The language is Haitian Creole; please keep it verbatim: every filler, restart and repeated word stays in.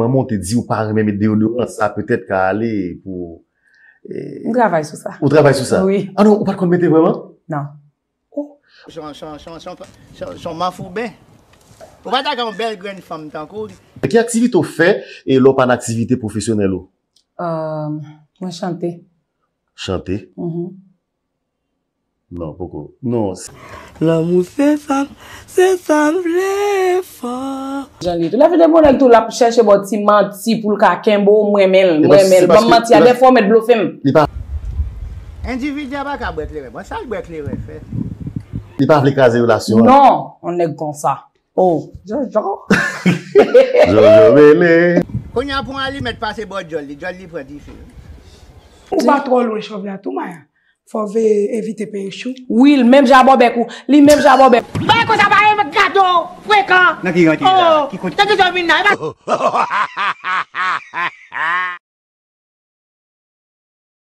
Manman w te di ou pa renmen met deyodoran, sa petèt ka ale pou. Eh, M travay sou sa. Ou travay sou sa? Wi. Ah non, ou pa t konn mete vrèman? Non. Son, son, son, son, son, son manfouben. Ou pa ta gen yon bèl grenn fanm tankou li. Ki aktivite w fè e lè w pa nan aktivite pwofesyonèl ou? Euh, mwen chante. Chante? Mhm. Non, poko. Non. Lanmou se sa, se sa m vle fò. Jan li tou. Lè vin de bonèg tou, l ap chèche bò ti manti pou l ka kenbe w, mwen renmen l, E mwen pas- renmen l. se Ban m paske- manti a, dèfwa w mèt blofe m. Li pa, Endividi a pa ka bwè kleren. Bon, sa l bwè kleren fè. li pa vle kraze relasyon an. Non, yon nèg konsa. Oh, Jojo. Jojo Mele. Kounye a pou yon alimèt pase bò djòl li, djòl li pran dife. Ou pa twò lwen chòv la tou, Maya. Fò w veye evite peye chou. Wi, l menm jan a bòbèk ou. Li menm jan a bòbèk. Bay konsa pa yon gado frekan. Nan ki rante la? Ki kote? Tande sa vin nan. E pa